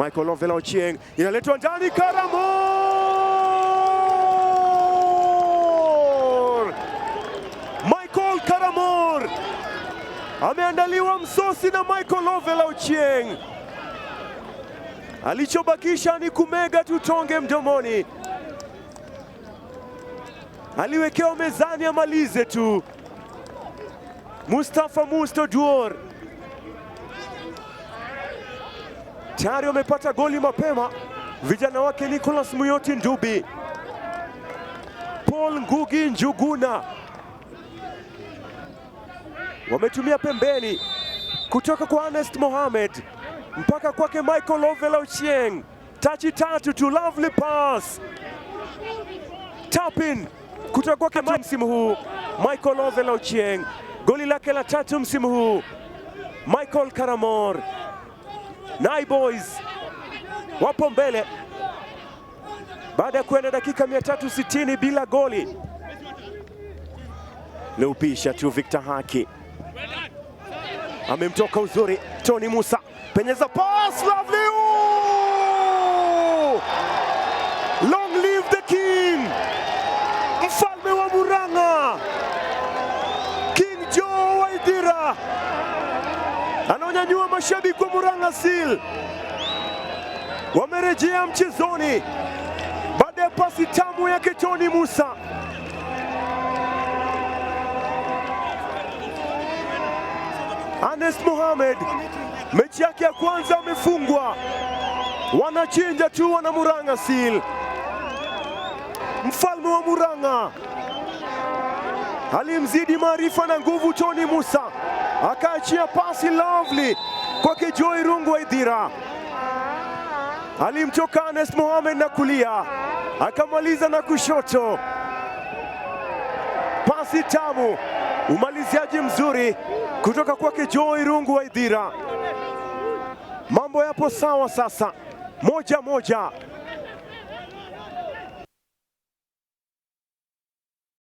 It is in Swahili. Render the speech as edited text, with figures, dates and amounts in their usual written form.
Michael Ovela Ochieng inaletwa ndani, Karamor! Michael Karamor ameandaliwa msosi na Michael Ovela Ochieng. Alichobakisha ni kumega tu tonge mdomoni, aliwekewa mezani amalize tu. Mustafa Musto Duor tayari wamepata goli mapema, vijana wake Nicholas Muyoti Ndubi, Paul Ngugi Njuguna wametumia pembeni kutoka kwa Ernest Mohamed mpaka kwake Michael Ovela Ochieng. Tachi tatu tu, lovely pass, tap in kutoka kwake msimu huu Michael Ovela Ochieng, goli lake la tatu msimu huu. Michael Karamor, Nai Boys wapo mbele baada ya kuenda dakika 360 bila goli. Leupisha tu Victor Haki amemtoka uzuri Tony Musa, penyeza pass, lovely! Ooh! Long live the king, mfalme wa Murang'a, King Joe Waithira anaonyanyua mashabiki wa Murang'a Seal, wamerejea mchezoni baada ya pasi tamu yake Tony Musa. Ernest Mohamed mechi yake ya kwanza amefungwa, wanachinja tu wana Murang'a Seal. Mfalme wa Murang'a alimzidi maarifa na nguvu Tony Musa, akaachia pasi lovely kwake Joy Rungu Waithira, alimtoka Ernest Mohamed na kulia, akamaliza na kushoto. Pasi tamu, umaliziaji mzuri kutoka kwake Joy Rungu Waithira. Mambo yapo sawa sasa, 1-1.